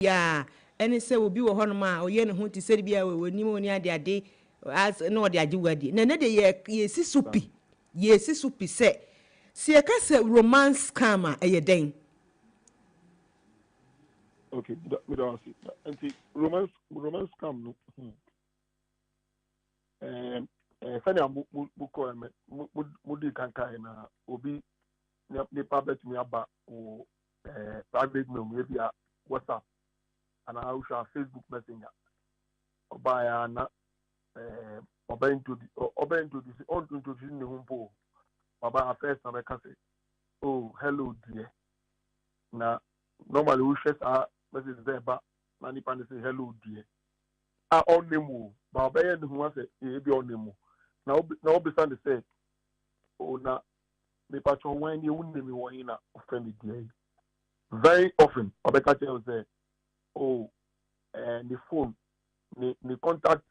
Biara ɛne sɛ obi wɔ hɔnom a ɔyɛ ne ho te sɛ bi a wɔnim oni ade ade na ɔde agye wo adi. Na ɛnɛ de yɛ yɛsi so pi, yɛsi so pi sɛ yɛka sɛ romance scam a, ɛyɛ dɛn? Okay, meda ase. Nti romance scam no, sɛnea mo kɔ ɛmɛ mo di kankan na obi nipa bɛtumi aba wɔ private mail mu, ebi a WhatsApp anaa wohwɛ a Facebook Messenger. Ɔbaa ya na ɔbɛ introduce, ɔn introduce ne ho mpo. Ɔbaa first na bɛka sɛ, "Oh, hello dear." Na normally wohwɛ saa message sɛ ɛba na nipa ne sɛ, "Hello dear," a ɔnam o ba ɔbɛyɛ ne ho asɛ ebi ɔnam o na ɔbisa ne sɛ, "O, na mipatwɛ wɔn ni ewu nim wɔn yi na ɔfrɛ mi dear yi?" Very often ɔbɛka kyerɛ o sɛ, oh, ne phone ne contact.